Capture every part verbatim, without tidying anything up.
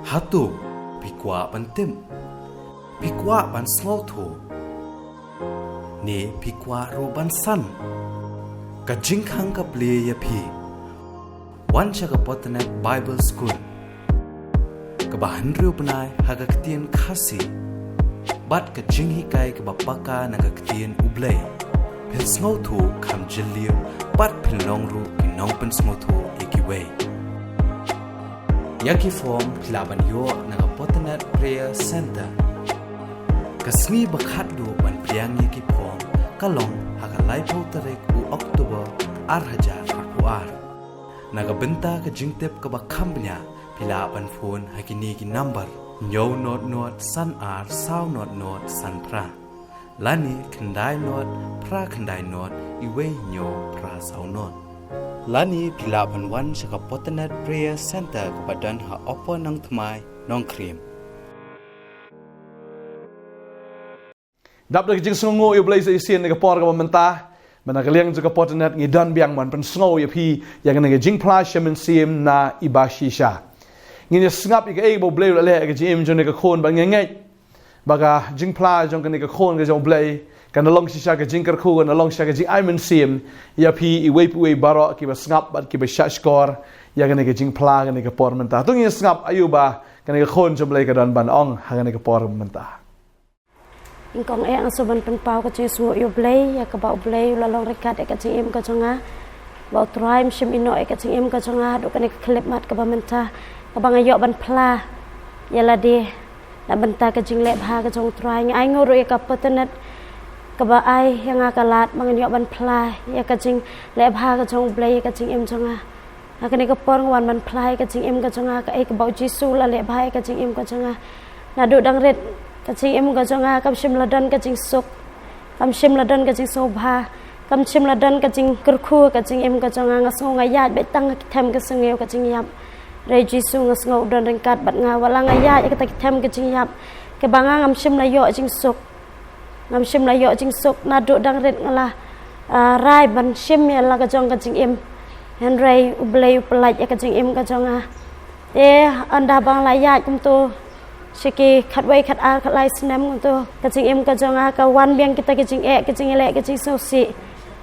Hato phi kwah ban tip? Phi kwah ban sngewthuh? Ne phi kwah ruh ban san? Ka jingkhang ka plie ïa phi. Wan sha ka Potternet Bible School, kaba hynriew bnai ha ka ktien Khasi, bad ka jinghikai kaba paka na ka ktien U Blei. Phin sngewthuh kham jylliew, bad phin long ruh ki nongpynsngewthuh ïa kiwei. Ïa ki form phi lah ban ïoh na ka Potternet Prayer Center. Ka sngi ba khatduh ban pdiang ïa ki form ka long ha ka laiphew tarik u October ar hajar arphew ar. Na ka bynta ka jingtip kaba kham bniah, phi lah ban phone ha kine ki number: hynñiew nod nod san ar saw nod nod san phra, lane khyndai nod phra khyndai nod iwei hynñiew phra saw nod. Lane phi lah ban wan sha ka Potternet Prayer Center kaba don ha Upper Nongthymmai, Nongkrem. Dap da ka jingsngewnguh ïa U Blei sa shisien na ka por kaba mynta, mynta ka liang jong ka Potternet ngi don biang ban pynsngew ïa phi ïa kane ka jingphla sha mynsiem na i Bashisha. Ngin ïa sngap ïa kaei ba U Blei u la leh ïa ka jingim jong kane ka khun, bad nga ngeit ba ka jingphla jong kane ka khun ka jong U Blei kan long shisha ka jingkyrkhu, kan long shisha ka jingai mynsiem ïa phi iwei pa iwei baroh kiba sngap bad kiba shahshkor ïa kane ka jingphla kane ka por mynta. To ngin ïa sngap aïu ba kane ka khun jong U Blei ka don ban ong ha kane ka por mynta. Ïng kong eh, nga sngewbha ban pynpaw ka jingsngewnguh ïa U Blei ïa kaba U Blei u la long ryngkat ïa ka jingim ka jong nga. Ba U Trai um shim ïehnoh ïa ka jingim ka jong nga haduh kane ka khyllipmat kaba mynta, kaba nga ïoh ban phla ïa lade na bynta ka jingleh bha ka jong U Trai. Nga ainguh ruh ïa ka Potternet kaba ai ïa nga ka lad ba ngan ïoh ban phla ïa ka jingleh bha ka jong U Blei ïa ka jingim jong nga. Ha kane ka por nga wan ban phla ïa ka jingim ka jong nga, kaei kaba U Jisu u la leh bha ïa ka jingim ka jong nga. Naduh dang rit, ka jingim ka jong nga kam shym la don ka jingsuk, kam shym la don ka jingsngewbha, kam shym la don ka jingkyrkhu ha ka jingim ka jong nga. Nga sngew nga ïaid beit tang ha ki them ki sngew ka jingïap. Hynrei U Jisu nga sngew u don ryngkat bad nga, wat la nga ïaid ha kita ki them ka jingïap, kaba nga ngam shym la ïoh jingsuk, ngam shym la ïoh jingsuk. Naduh dang rit nga la, ah, rai ban shim ïa la ka jong ka jingim, hynrei U Blei u pyllait ïa ka jingim ka jong nga. Te ynda ba nga la ïaid kumto sha ki khatwei khatar khatlai snem kumto, ka jingim ka jong nga ka wan biang kita ki jingeh, ki jingïaleh, ki jingsngewsih.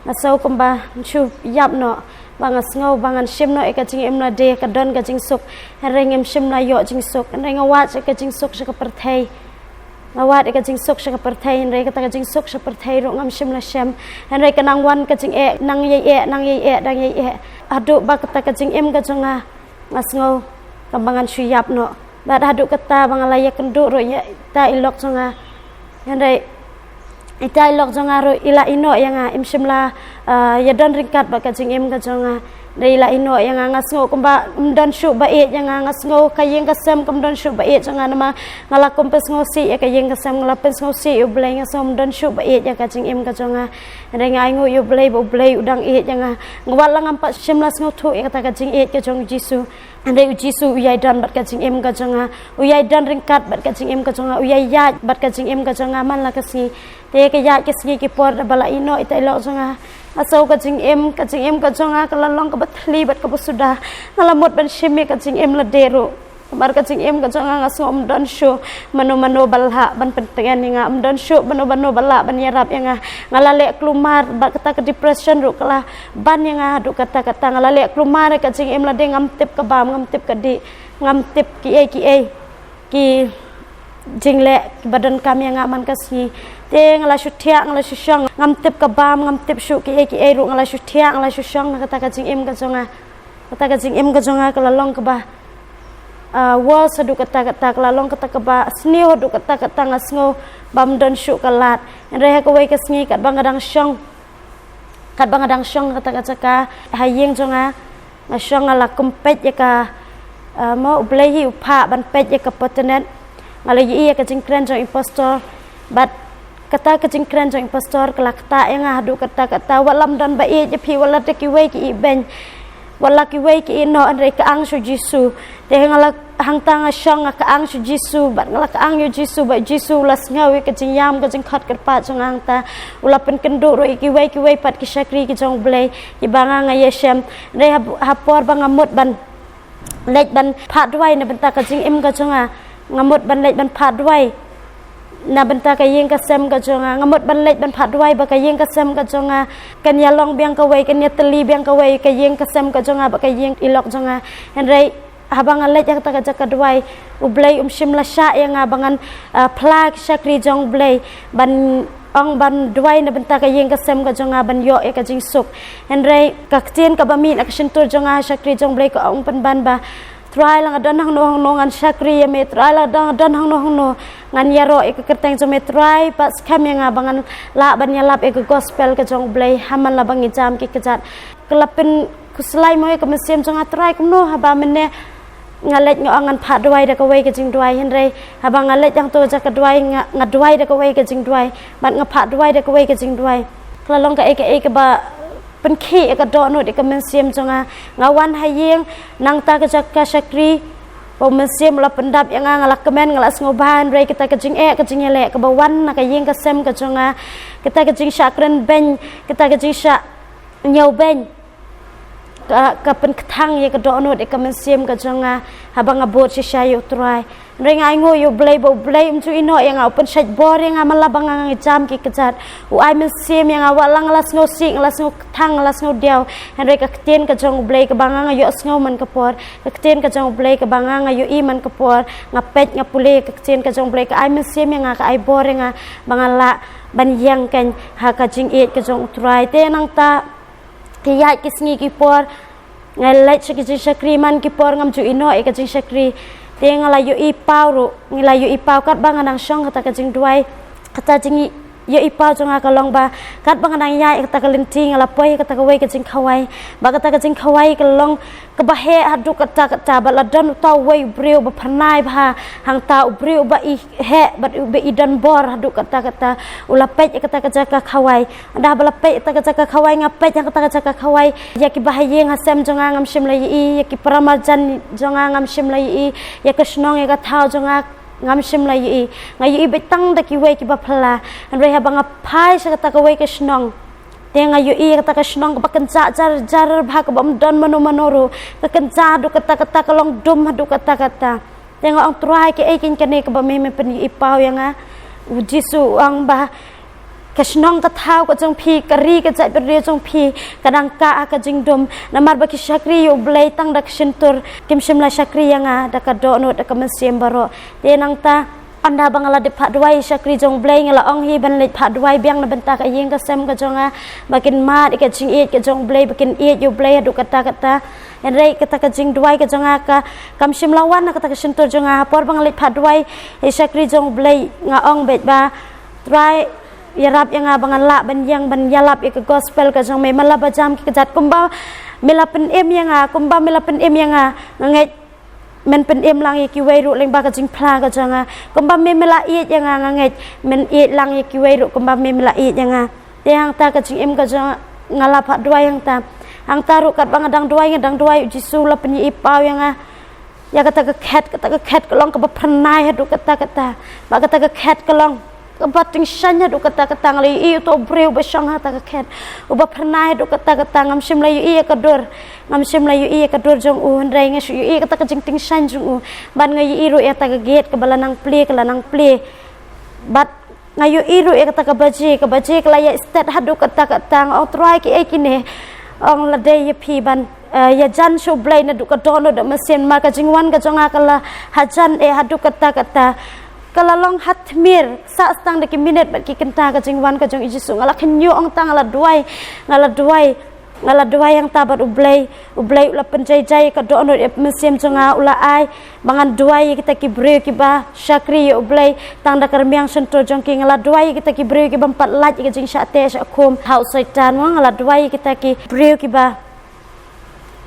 Nga sngew kumba ngan shu ïap noh, ba nga sngew ba ngan shim noh ïa ka jingim lade, ka don ka jingsuk, hynrei ngam shym la ïoh jingsuk. Hynrei nga wad ïa ka jingsuk sha ka pyrthei, nga wad ïa ka jingsuk sha ka pyrthei, hynrei kata ka jingsuk sha pyrthei ruh ngam shym la shem. Hynrei ka nang wan ka jingeh, nang ïai eh, nang ïai eh, nang ïai eh, haduh ba kata ka jingim ka jong nga, nga sngew kaba ngan shu ïap noh. Bad haduh katta ba nga la ïakynduh ruh ïa ita i lok jong nga, hynrei ita i lok jong nga ruh i la ïehnoh ïa nga, im shym la, ah, ïadon ryngkat bad ka jingim ka jong nga. Hynrei i la ïehnoh ïa nga, nga sngew kumba ym don shuh ba ïeit ïa nga, nga sngew ka ïing ka sem kam don shuh ba ïeit ïa nga, namar nga la kum pynsngewsih ïa ka ïing ka sem, nga la pynsngewsih ïa U Blei, nga sngew ym don shuh ba ïeit ïa ka jingim ka jong nga. Hynrei nga ainguh ïa U Blei ba U Blei u dang ïeit ïa nga. Nga wat la ngam pat shym la sngewthuh ïa kata ka jingïeit ka jong U Jisu, hynrei U Jisu u ïai don bad ka jingim ka jong nga, u ïai don ryngkat bad ka jingim ka jong nga, u ïai ïaid bad ka jingim ka jong nga man la ka sngi. Te ka ïaid ka sngi ki por da ba la ïehnoh ita i lok jong nga, nga sngew ka jingim, ka jingim ka jong nga ka la long kaba thylli bad kaba suda. Nga la mut ban shim ïa ka jingim lade ruh. Namar ka jingim ka jong nga, nga sngew ym don shuh mano mano ba lah ban pyntngen ïa nga, ym don shuh mano mano ba lah ban ïarap ïa nga. Nga la leh kulmar bad kata ka depression ruh ka la ban ïa nga haduh katta katta. Nga la leh kulmar ïa ka jingim lade, ngam tip ka bam, ngam tip ka dih, ngam tip kiei kiei ki jingleh kiba donkam ïa nga man ka sngi. Te nga la shu thiah, nga la shu shong, ngam tip ka bam, ngam tip shuh kiei kiei ruh, nga la shu thiah, nga la shu shong na kata ka jingim ka jong nga. Kata ka jingim ka jong nga ka la long kaba, ah, worse haduh katta katta, ka la long kata kaba sniew haduh katta katta, nga sngew bam don shuh ka lad. Hynrei ha kawei ka sngi katba nga dang shong, katba nga dang shong kata ka jaka ha ïing jong nga, nga shong nga la kum peit ïa ka, ah, mo U Blei hi u phah ban peit ïa ka Potternet. Nga la ïohi ïa ka jingkren jong i pastor, bad kata ka jingkren jong i pastor ka la ktah ïa nga haduh katta katta. Wat la ym don ba ïeit ïa phi, wat la da kiwei ki ibeiñ, wat la kiwei ki ïehnoh, hynrei ka ang sha U Jisu. Te nga la, hangta nga shong nga ka ang sha U Jisu, bad nga la ka ang ïa U Jisu, bad U Jisu u la sngew ïa ka jingïam, ka jingkhot kyrpad jong nga hangta. U la pynkynduh ruh ïa kiwei kiwei pat ki shakri ki jong U Blei kiba nga nga ïashem. Hynrei ha, ha por ba nga mut ban leit ban phah duwai na bynta ka jingim ka jong nga. Nga mut ban leit ban phah duwai na bynta ka ïing ka sem ka jong nga. Nga mut ban leit ban phah duwai ba ka ïing ka sem ka jong nga kan ïalong biang kawei, kan ïatylli biang kawei ka ïing ka sem ka jong nga bad ka ïing i lok jong nga. Hynrei haba nga leit ha kata ka jaka duwai, U Blei um shym la shah ïa nga ba ngan, ah, phla ki shakri jong U Blei ban ong ban duwai na bynta ka ïing ka sem ka jong nga ban ïoh ïa ka jingsuk. Hynrei ka ktien kaba mih na ka shyntur jong nga ha shakri jong U Blei ka ong pynban ba, Trai, la nga don hangno hangno ngan shakri ïa me. Trai, la nga don hangno hangno ngan ïaroh ïa ka kyrteng jong me. Trai, pat skhem ïa nga ba ngan lah ban ïalap ïa ka gospel ka jong U Blei ha man la ba ngi jam ki kjat. Ka la pynkhuslai mo ïa ka mynsiem jong nga, Trai, kumno haba mynne nga leit nga ong ngan phah duwai da kawei ka jingduwai, hynrei haba nga leit hangto jaka duwai nga, nga duwai da kawei ka jingduwai, bad nga phah duwai da kawei ka jingduwai. Ka la long kaei kaei kaba pynkhih ïa ka dohnud ïa ka mynsiem jong nga. Nga wan ha ïing nangta ka jaka shakri, ba u mynsiem u la pyndap ïa nga, nga la kmen, nga la sngewbha, hynrei kata ka jingeh ka jingïaleh kaba wan na ka ïing ka sem ka jong nga, kata ka jingshah kren beiñ, kata ka jingshah ñiew beiñ, ka, ka pynkthang ïa ka dohnud ïa ka mynsiem ka jong nga haba nga bud shisha ïa U Trai. Hynrei nga ainguh ïa U Blei ba U Blei um ju ïehnoh ïa nga, u pynshait bor ïa nga man la ba nga, nga jam ki kjat. U ai mynsiem ïa nga, wat la nga la sngewsih, nga la sngewkthang, nga la sngewdiaw, hynrei ka ktien ka jong U Blei kaba nga, nga ïohsngew man ka por, ka ktien ka jong U Blei kaba nga, nga ïohi man ka por, nga peit, nga pule, ka ktien ka jong U Blei ka ai mynsiem ïa nga, ka ai bor ïa nga ba nga lah ban ïeng kein ha ka jingïeit ka jong U Trai. Te nangta ki ïaid ki sngi ki por, nga leit sha ki jingshakri, man ki por ngam ju ïehnoh ïa ka jingshakri. Te nga la ïohi paw ruh, nga la ïohi paw katba nga nang shong ha kata ka jingduwai. Kata jingïohi paw jong nga ka long ba katba nga nang ïaid ha kata ka lynti, nga la poi ha kata kawei ka jingkhawai, ba kata ka jingkhawai ka long kaba heh haduh katta katta, bad la don uta uwei u briew ba phyrnai bha hangta, u briew ba i heh bad ba i don bor haduh katta katta. U la peit ïa kata ka jaka khawai. Ynda ba la peit ïa kata ka jaka khawai, nga peit ïa kata ka jaka khawai, ïa ki bahaïing hasem jong nga ngam shym la ïohi, ïa ki paramarjan jong nga ngam shym la ïohi, ïa ka shnong ïa ka thaw jong nga ngam shym la ïohi. Nga ïohi beit tang da kiwei kiba phylla. Hynrei haba nga phai sha kata kawei ka shnong, te nga ïohi ïa kata ka shnong kaba kynjah jar jar bha, kaba ym don mano mano ruh, ka kynjah haduh katta katta, ka long dum haduh katta katta. Te nga ong, Trai, kaei kein kane kaba me, me pynïohi paw ïa nga? U Jisu u ong ba ka shnong ka thaw ka jong phi, ka ri ka jaitbynriew jong phi, ka dang kah ha ka jingdum, namar ba ki shakri ïa U Blei tang da ka shyntur, kim shym la shakri ïa nga da ka dohnud da ka mynsiem baroh. Te nangta ynda ba nga la dep phah duwai ïa ki shakri jong U Blei, nga la ong hi ban leit phah duwai biang na bynta ka ïing ka sem ka jong nga, ba kin mad ïa ka jingïeit ka jong U Blei, ba kin ïeit ïa U Blei haduh katta katta. Hynrei kata ka jingduwai ka jong nga ka, kam shym la wan na kata ka shyntur jong nga. Ha por ba nga leit phah duwai ïa ki shakri jong U Blei, nga ong beit ba, Trai, ïarap ïa nga ba ngan lah ban ïeng ban ïalap ïa ka gospel ka jong me man la ba jam ki kjat. Kumba me la pynim ïa nga, kumba me la pynim ïa nga, nga ngeit men pynim lang ïa kiwei ruh lyngba ka jingphla ka jong nga. Kumba me, me la ïeit ïa nga, nga ngeit men ïeit lang ïa kiwei ruh kumba me, me la ïeit ïa nga. Te hangta ka jingim ka jong nga, nga la phah duwai hangta. Hangta ruh katba nga dang duwai, nga dang duwai, U Jisu u la pynïohi paw ïa nga ïa kata ka khet, kata ka khet ka long kaba phyrnai haduh katta katta. Ba kata ka khet ka long kaba tyngshaiñ haduh katta katta. Nga la ïohi uto u briew ba shong ha kata ka khet, uba phyrnai haduh katta katta. Ngam shym la ïohi ïa ka dur, ngam shym la ïohi ïa ka dur jong u, hynrei nga shu ïohi ïa kata ka jingtyngshaiñ jong u. Bad nga ïohi ruh ïa kata ka gate kaba la nang plie, ka la nang plie. Bad nga ïohi ruh ïa kata ka baje, ka baje ka la ïaid stet haduh katta katta. Nga ong, Trai, kiei kine? Ong, lada ïa phi ban, eh, ïajan sha U Blei naduh ka dohnud da ka mynsiem, namar ka jingwan ka jong nga ka la hajan eh haduh katta katta. Ka la long ha tmier, sah tang da ki minit bad ki kynta ka jingwan ka jong U Jisu. Nga la khynñiuh, ong tang, nga la duwai, nga la duwai. Nga la duwai hangta bad U Blei, U Blei u la pynjaijai ïa ka dohnud ïa ka mynsiem jong nga, u la ai ba ngan duwai ïa kita ki briew kiba shakri ïa U Blei tang da ka rmiang shyntur jong ki. Nga la duwai ïa kita ki briew kiba ym pat lait ïa ka jingshah teh shah khum ha u Soitan, mo. Nga la duwai ïa kita ki briew kiba,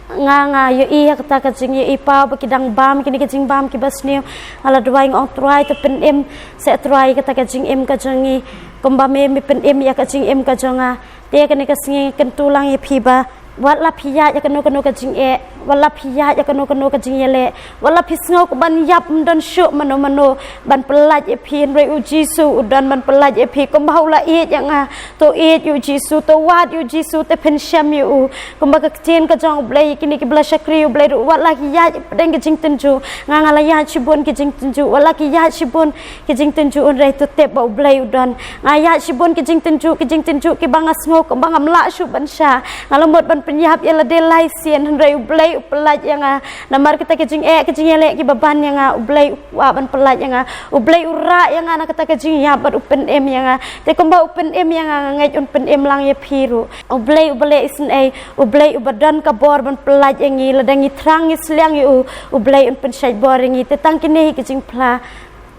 nga, nga ïohi ha kata ka jingïohi paw ba ki dang bam kine ki jingbam kiba sniew. Nga la duwai, nga ong, Trai, to pynim seh, Trai, ïa kata ka jingim ka jong ngi, kumba me, me pynim ïa ka jingim ka jong nga. Te kane ka sngi nga kyntu lang ïa phi ba Wat la phi ïaid ïa kano kano ka jingeh, wat la phi ïaid ïa kano kano ka jingïaleh, wat la phi sngew ka ban ïap, ym don shuh mano mano ban pyllait ïa phi, hynrei u Jisu u don ban pyllait ïa phi. Kumba u la ïeit ïa nga, to ïeit ïa u Jisu, to wad ïa u Jisu, te phin shem ïa u. Kumba ka ktien ka jong U Blei, kine kiba la shakri U Blei ruh, wat la ki ïaid hapdeng ka jingtynjuh. Nga, nga la ïaid shibun ki jingtynjuh, wat la ki ïaid shibun ki jingtynjuh, hynrei to tip ba U Blei u don. Nga ïaid shibun ki jingtynjuh, ki jingtynjuh kiba nga sngew kumba ngam lah shuh ban shah. Nga la mut ban pynïap ïa lade lai sien, hynrei U Blei u pyllait ïa nga. Namar kita ki jingeh, ki jingïaleh kiba ban ïa nga, U Blei u kwah ban pyllait ïa nga. U Blei u rah ïa nga na kata ka jingïap bad u pynim ïa nga. Te kumba u pynim ïa nga, nga ngeit un pynim lang ïa phi ruh. U Blei uba leh isynei, U Blei uba don ka bor ban pyllait ïa ngi, lada ngi thrang ngi sliang ïa u, U Blei un pynshait bor ïa ngi. Te tang kine hi ki jingphla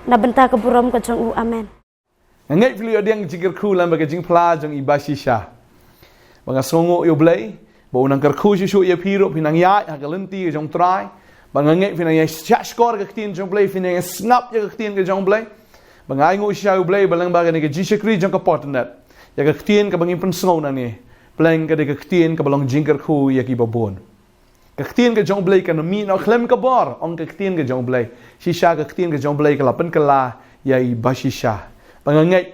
na bynta ka burom ka jong u. Amen. Nga ngeit phi la ïoh pdiang ka jingkyrkhu lem bad ka jingphla jong i Bashisha. Ba nga sngewnguh ïa U Blei ba u nang kyrkhu shuh shuh ïa phi ruh, phi nang ïaid ha ka lynti ka jong U Trai. Ba nga ngeit phi nang ïa shah shkor ka ktien jong U Blei, phi nang ïa sngap ïa ka ktien ka jong U Blei. Ba nga ainguh shisha ïa U Blei ba lyngba kane ka jingshakri jong ka por tynat, ïa ka ktien kaba ngin pynsngew nangne, pleng ka dei ka ktien kaba long jingkyrkhu ïa kiba bun. Ka ktien ka jong U Blei kan mih noh khlem ka bor, ong ka ktien ka jong U Blei. Shisha ka ktien ka jong U Blei ka la pynkylla ïa i Bashisha. Ba nga ngeit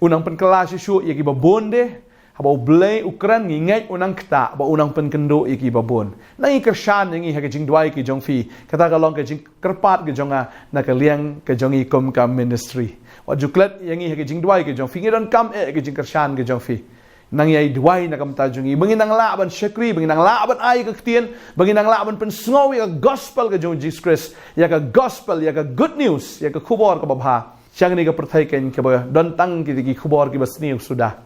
u nang pynkylla shuh shuh ïa kiba bun de. Haba U Blei u kren, ngi ngeit u nang ktah ba u nang pynkynduh ïa kiba bun. Nang ïa kyrshan ïa ngi ha ka jingduwai ka jong phi. Kata ka long ka jingkyrpad ka jong nga na ka liang ka jong i kum ka ministry. Wat ju klet ïa ngi ha ka jingduwai ka jong phi, ngi donkam eh ka jingkyrshan ka jong phi. Nang ïa duwai na ka bynta jong ngi, ba ngin nang lah ban shakri, ba ngin nang lah ban ai ka ktien, ba ngin nang lah ban pynsngew ïa ka gospel ka jong u Jisu Khrist, ïa ka gospel, ïa ka good news, ïa ka khubor kaba bha. Sha kane ka pyrthei keiñ kaba don tang kita ki khubor kiba sniew suda.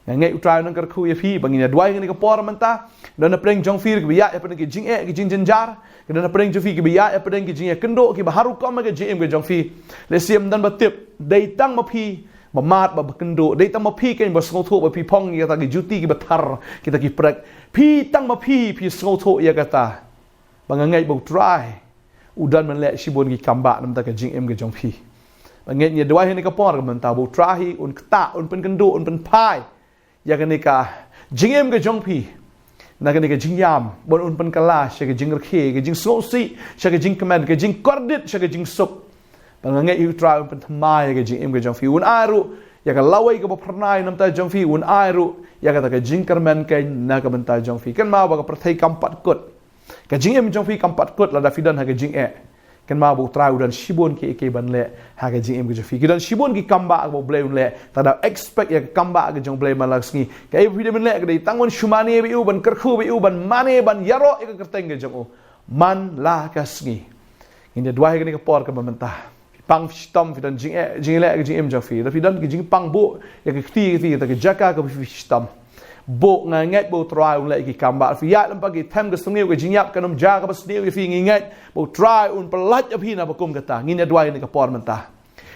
Nga ngeit U Trai u nang kyrkhu ïa phi, ba ngin ïa duwai kane ka por mynta. Don hapdeng jong phi kiba ïaid hapdeng ki jingeh, ki jingjynjar. Don hapdeng jong phi kiba ïaid hapdeng ki jingïakynduh kiba har rukom ha ka jingim ka jong phi. Lehse ym don ba tip, dei tang ma phi ba mad, ba kynduh, dei tang ma phi keiñ ba sngewthuh ba phi phong ïa kita ki juti kiba thar, kita ki prek. Phi, tang ma phi phi sngewthuh ïa kata. Ba nga ngeit ba U Trai u don ban leh shibun ki kambah na bynta ka jingim ka jong phi. Ba ngeit ngi duwai ha kane ka por ka mynta ba U Trai hi un ktah, un pynkynduh, un pynphai ïa kane ka jingim ka jong phi na kane ka jingïam, ban un pynkylla sha ka jingrkhie, ka jingsngewsih, sha ka jingkmen, ka jingkordit, sha ka jingsuk. Ba nga ngeit U Trai un pynthymmai ïa ka jingim ka jong phi, un ai ruh ïa ka lawei kaba phyrnai na bynta jong phi, un ai ruh ïa kata ka jingkyrmen keiñ na ka bynta jong phi. Kynmaw ba ka pyrthei kam pat kut. Ka jingim jong phi kam pat kut lada phi don ha ka jingeh. Kynmaw ba U Trai u don shibun kiei kiei ban leh ha ka jingim ka jong phi. Ki don shibun ki kambah kaba U Blei un leh. Te da expect ïa ka kambah ka jong U Blei man la ka sngi. Kaei ba phi dei ban leh ka dei tang ban shu mane bad u, ban kyrkhu bad u, ban mane, ban ïaroh ïa ka kyrteng ka jong u man la ka sngi. Ngin ïa duwai ha kane ka por kaba mynta. Pang, phi shitom, phi don jingeh, jingeh leh ka jingim jong phi. Lada phi don ki jingpang, buh ïa ka kti ka kti, kata ka jaka kaba phi shitom. Buh, nga ngeit ba U Trai un leh ki kambah. Phi ïaid lem bad ki them ka sniew, ka jingïap kan ym jia kaba sniew ïa phi, ngi ngeit ba U Trai un pyllait ïa phi na ba kum kata. Ngin ïa duwai ha kane ka por mynta.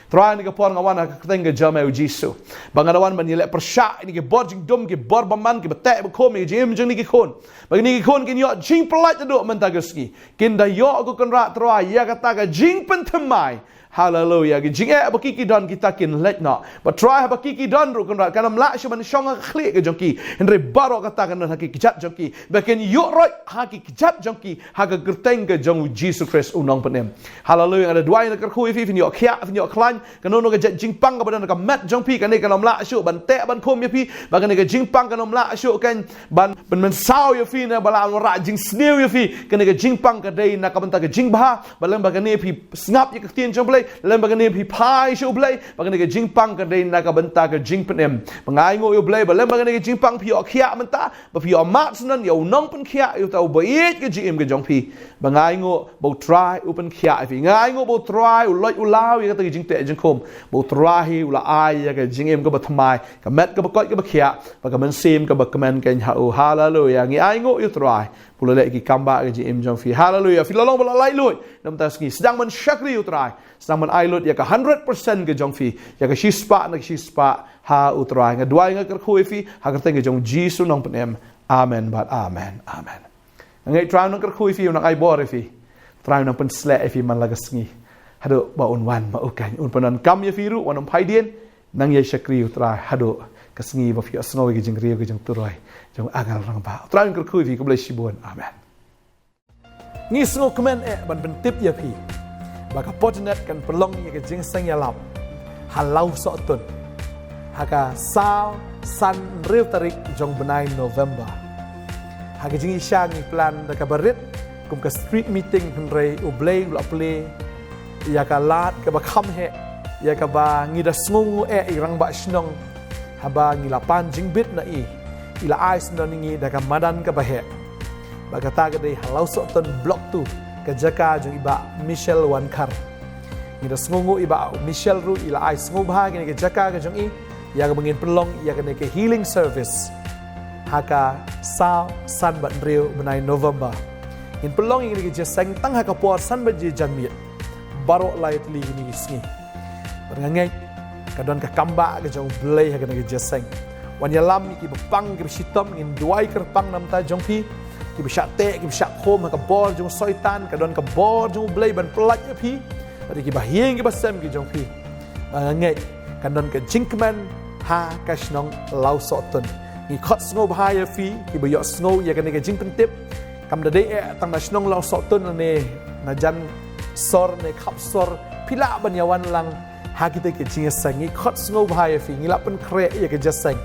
Trai, ha kane ka por nga wan ha ka kyrteng ka jong me U Jisu. Ba nga da wan ban ïaleh pyrshah ïa kine ki bor jingdum, ki bor bymman, kiba teh ba khum ïa ka jingim jong kine ki khun. Ba kine ki khun kin ïoh jingpyllait naduh mynta ka sngi. Kin da ïoh, ko Kynrad Trai, ïa kata ka jingpynthymmai. Haleluya. Ki jingeh ba ki ki don kita kin leit noh. Ba Trai, haba ki ki don ruh Kynrad, kan ym lah shuh ban shong ha ka khlieh ka jong ki. Hynrei baroh kata kan don ha ki kjat jong ki. Ba kin ïuh roit ha ki kjat jong ki, ha ka kyrteng ka jong U Jisu Khrist U Nongpynim. Haleluya. Nga da duwai, nga da kyrkhu ïa phi, phin ïoh khiah, phin ïoh khlaiñ. Kano kano ka jait jingpang kaba don ha ka met jong phi, kane kan ym lah shuh ban teh ban khum ïa phi. Ba kane ka jingpang kan ym lah shuh kan ban pynmynsaw ïa phi, ne ba lah ban wanrah jingsniew ïa phi. Kane ka jingpang ka dei na ka bynta ka jingbha. Ba lem ba kane phi sngap ïa ka ktien jong U Blei, lem ba kane phi phai sha U Blei, ba kane ka jingpang ka dei na ka bynta ka jingpynim. Ba nga ainguh ïa U Blei ba lem ba kane ka jingpang phi ïoh khiah mynta, ba phi ïoh mad syndon ïa U Nongpynkhiah, ïa uta uba ïeit ka jingim ka jong phi. Ba nga ainguh ba U Trai u pynkhiah ïa phi. Nga ainguh ba U Trai u loit u law ïa kata ka jingteh jingkhum. Ba U Trai hi u la ai ïa ka jingim kaba thymmai, ka met kaba koit kaba khiah, bad ka mynsiem kaba kmen keiñ ha u. Haleluya. Ngi ainguh ïa U Trai ba u la leh ki kambah ha ka jingim jong phi. Haleluya. Phi la long ba la laitluid na mynta ka sngi, sdang ban shakri ïa U Trai. Sdang ban ai lut ïa ka hundred percent ka jong phi, ïa ka shispah na ka shispah ha U Trai. Nga duwai, nga kyrkhu ïa phi ha ka kyrteng ka jong U Jisu Nongpynim. Amen bad amen. Amen. Nga ngeit U Trai u nang kyrkhu ïa phi, u nang ai bor ïa phi. U Trai u nang pynshlur ïa phi man la ka sngi. Haduh ba un wan ma u keiñ, un pyndonkam ïa phi ruh, un ym phai dien. Nang ïai shakri, U Trai, haduh ka sngi ba phi ïohsngew ïa ka jingriew ka jong U Trai, jong U Angel Rangbah. U Trai un kyrkhu ïa phi, khublei shibun. Amen. Ngi sngewkmen eh ban pyntip ïa phi ba ka Fortinet kan pynlong ïa ka jingïaseng ïalap ha Lawsohtun ha ka saw, san, hynriew tarik jong u bnai November. Ha ka jingïaishah ngi plan da kaba rit kum ka street meeting, hynrei U Blei u la plie ïa ka lad kaba kham heh, ïa kaba ngi da sngewnguh eh i rangbah shnong, haba ngi la pan jingbit na i, i la ai syndon ïa ngi da ka madan kaba heh. Bad kata ka dei ha Lawsohtun Block two, ka jaka jong i Bah Michelle Wankhar. Ngi da sngewnguh i Bah Michelle ruh i la ai sngewbha ïa kane ka jaka ka jong i, ïa kaba ngin pynlong ïa kane ka healing service ha ka saw, san bad hynriew bnai November. Ngin pynlong ïa kane ka jingïaseng tang ha ka por san baje janmiet baroh lai tylli kine ki sngi. Bad nga ngeit ka don ka kambah ka jong U Blei ha kane ka jingïaseng. Wan ïalam ïa kiba pang, kiba shitom, ngin duwai kyrpang na bynta jong phi. Kiba shah teh, kiba shah khum ha ka bor jong u Soitan, ka don ka bor jong U Blei ban pyllait ïa phi. Bad ïa kiba haïing kiba sem ki jong phi, nga ngeit kan don ka jingkmen ha ka shnong Lawsohtun. Ngi khot sngewbha ïa phi kiba ïohsngew ïa kane ka jingpyntip. Kam da dei eh tang na shnong Lawsohtun ne na jan sor ne khap sor, phi lah ban ïawan lang ha kita ki jingïaseng. Ngi khot sngewbha ïa phi, ngi la pynkhreh ïa ka jingïaseng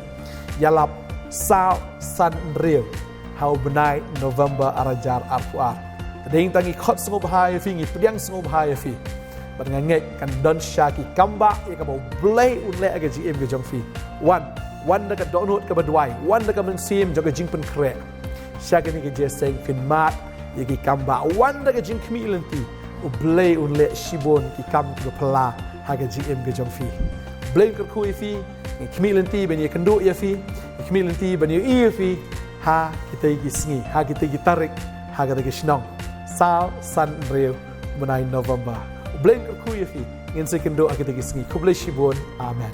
ïalap saw, san, hynriew ha u bnai November ar hajar arphew ar. Te dei tang ngi khot sngewbha ïa phi, ngi pdiang sngewbha ïa phi. Bad nga ngeit kan don shisha ki kambah ïa kaba U Blei un leh ha ka jingim ka jong phi. Wan, wan da ka dohnud kaba duwai, wan da ka mynsiem jong ka jingpynkhreh. Sha kane ka jingïaseng phin mad ïa ki kambah, wan da ka jingkhmih lynti. U Blei un leh shibun ki kam kiba phylla ha ka jingim ka jong phi. U Blei un kyrkhu ïa phi. Ngi khmih lynti ban ïakynduh ïa phi, ngi khmih lynti ban ïohi ïa phi ha kitei ki sngi, ha kitei ki tarik, ha kitei ki shnong. Saw, san, hynriew bnai November. U Blei un kyrkhu ïa phi. Ngin sa ïakynduh ha kitei ki sngi. Khublei shibun. Amen.